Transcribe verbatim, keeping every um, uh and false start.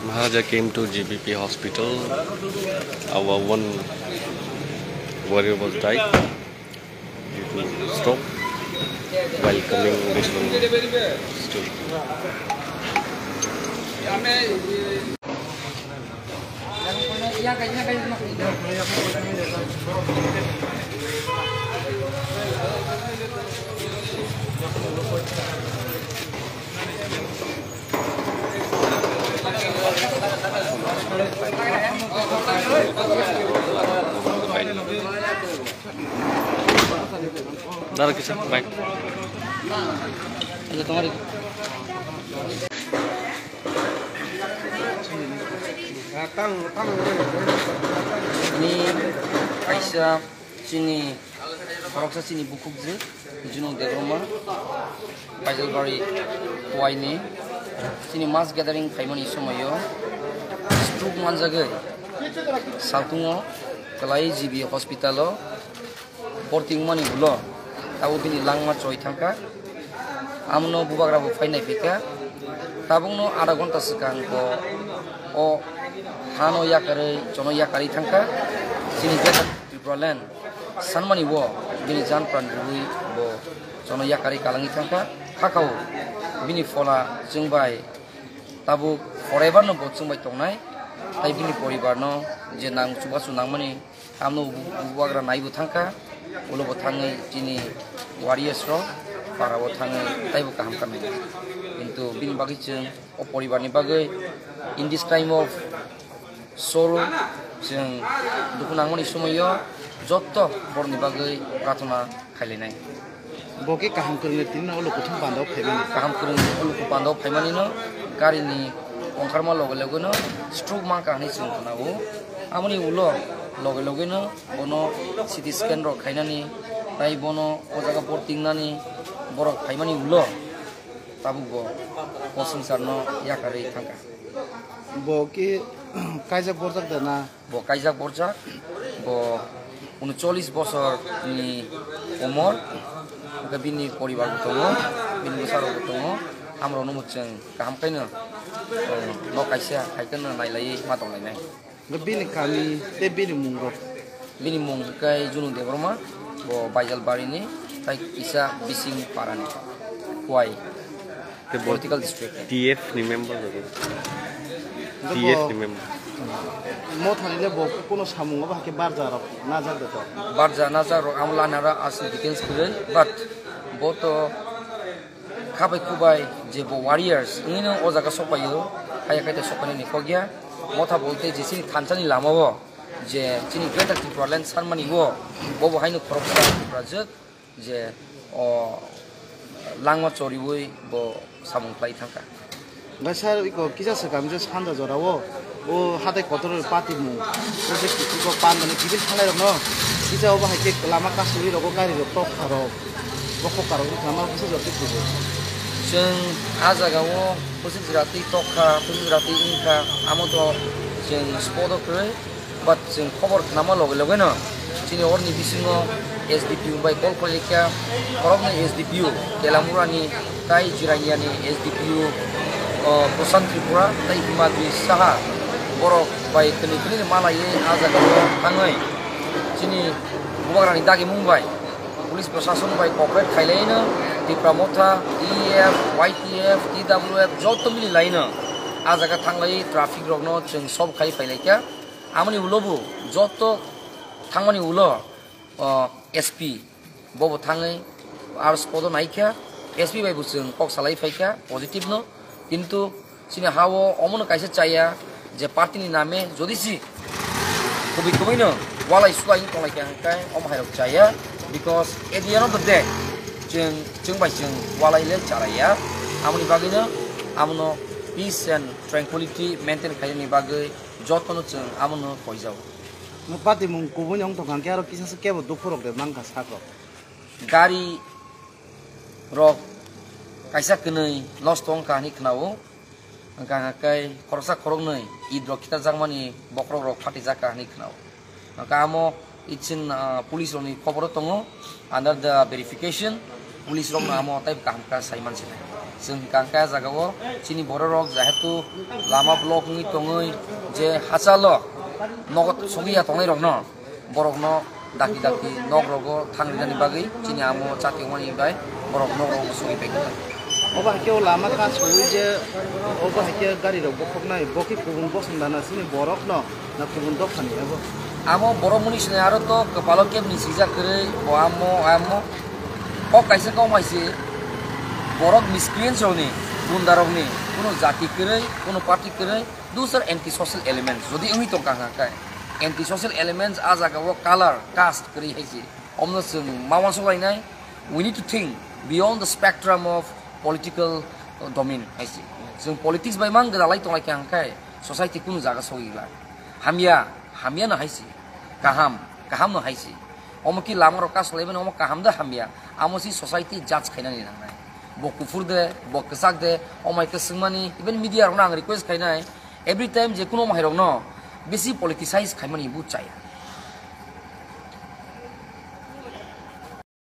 Maharaja came to G B P hospital. Our one warrior was died due to stroke while coming this one. Still. Dara kisa, bye. Ni kaisa chini khoroksa chini bukhukjwk Junung Debbarma, Baijalbari Kuaini chini mass gathering khaimani somoio stroke manjagwi saltungo kwlai G B hospital o borti wngmani ulo tabuk bini langma choi thangkha. Amono bubagra bo phai naiphikha. Tabukno adha ghonta swkang bo o hano yakarwi chono yakarwi thangkha. Chini Greater Tripura Land sanmani o bini jan pran rwui bo chono yakarwi kalangwi thangkha. Hakhao bini phola chwng bai tabuk forever no bo chwng bai tongnai. Tai bini poribar no je nang chubachu nangmani Tamno bu-, bubagra naibo thangkha, ulo bo thangwi chini warriors rok para o thangwi taibo kaham kha nai. Kintu bini bagwi chwng o poribar ni bagwi in this time of sorrow chwng dukhu nangmani somoio jotto borok ni bagwi prathana khailainai. Bo khe kaham kwrwngni tini no o lukuthung panda o phaimani. Kaham kwrwng o luku panda o phaimani no gari ni ongkharma loge loge no stroke mankha hinwi chwng khna o. Amoni ulo loge loge no bono C T scan rok khainani, tai bono o jaga borti wngnani borok phaimani ulo tabuk bo posing sar no yakarwi thangkha. Bo khe kaijak borjak da na? Bo kaijak borjak, bo unochollis bosor ni umor, hwnkhe bini poribar bo tongo, bini bwsa rok bo tongo, amrok no bo chwng kaham khe no, eh, nok kaisa hai khe no nailaiwi ma tonglainai. Hwnkhe bini kami tei bini mung rok? Bini mung hwnkhe Junu Debbarma, bo Baijalbari ni, tai kisa Bising para ni, Khowai. Te bo political district. T F ni member jago. Bo T F ni member. Mothani le bo kuno samung obo hake barja rok najak de to. Barja najak rok amo lana ra asli details kwrwi, but bo to khabai khubai je bo warriors, ini no o jaga sopayo, kaya kaya sopanani khogya, motha bolte je chini thansa ni lama o, je chini Greater Tipraland sanmani o, bo bo haino khoroksa Tiprajwk, je o langma choriwi bo samung khlai thangkha. Hwnkhe sir, iko kisa swkang je sanja jora o, o hatai kotor patimung, o je iko pandani kibil thanglai rokno, kisa obo hai khe lama kasugwi rogo gari rok tokha rok, bokhok karok wngkha, ma kisa jora tei kubu. Chwng a jaga o bwswk jora tei tokha, bwswk jora tei wngkha, amo to chwng spot o kwrwi. But chwng khobor khnama loge loge no chini orni bisingo S D P O bai call khlaikha, khoroknwi S D P O Telamura ni tai Jirania ni S D P O, o, Prashant Tripura tai Himadri Saha borok bai kwnwi kwnwi ni malaiwi a jaga o thangwi chini bubagrani dagimung bai police proshashan bai cooperate khailaino Tipra Motha, T E F, Y T F, T W F joto mili laino a jaga thanglai traffic rokno chwng solve khai phailaikha. Amoni ulo bo joto thangmani ulo, o, S P bo bo thangwi aro spot o naikha, S P bai bo chwng kok salai phaikha positive no, kintu chini ha o omono kaisa chaya je party ni name jodi si kubui kubui no walai suwai wng tonglaikha hwnkhe omo hai rok chaya, because at the end of the day chwng, chwng bai chwng walai le chalaiya, amoni bagwi no amono peace and tranquility maintain khainani bagwi jotono chwng amono koijao. Patimung kubui wng tongkha hwnkhe aro kisa se kebo dukhu rok de mankha sak rok. Gari rok kaisa kwnwi nosto wngkha hinwi khwnao. Hwnkha hwnkhe khoroksa khoroknwi id rok khitarjakmani bokhorok rok phatijak kha hinwi khwnao. Hwnkha amo ichin, ah, police rokni khoboro tongo under the verification. Police rok no amo tei kaham kha sai mansinai. Chwng hwnkha hwnkhe ah jagao chini borok rok jehetu lama block wngwi tongwi je hachalo nogo sogwi ya tongnai rokno, borokno daki daki nok rogo thang rinani bagwi chini amo chati wngmani bai borok nok rogo sogwi pai kha. Obo hai khe o lama kasowi je obo hai khe gari rok bokhoknai, bo khe kubun bosong dana chini borok no na kubun dophani abo. Amo borok muni sinai aro to kwpalo kebni swijak kwrwi bo amo amo. Kok kaisa kok mai se borok miscreants rokni, gunda rokni, kuno jati kwrwi, kuno party kwrwi, those are anti social elements. Jodi wngwi tongkha hwnka khe anti social elements ah jagao color, caste kwrwi hai se. Omno chwng ma uansuk lainai, we need to think beyond the spectrum of political domain hai se. Chwng politics bai mang gwdalai tonglai kha hwnka khe society kuno jaga sogwi glak. Hamya, hamya no hai se. Kaham, kaham no hai se. Omo ki lama rok kasolai mani omo kaham da hamya. Amo si society judge khainani nangnai. Bo kuphur de, bo kwchak de, omo hai khe swngmani, even media rokno ang request khainai, every time je kuno omo hai rokno bisi politicize khaimani bo chaya.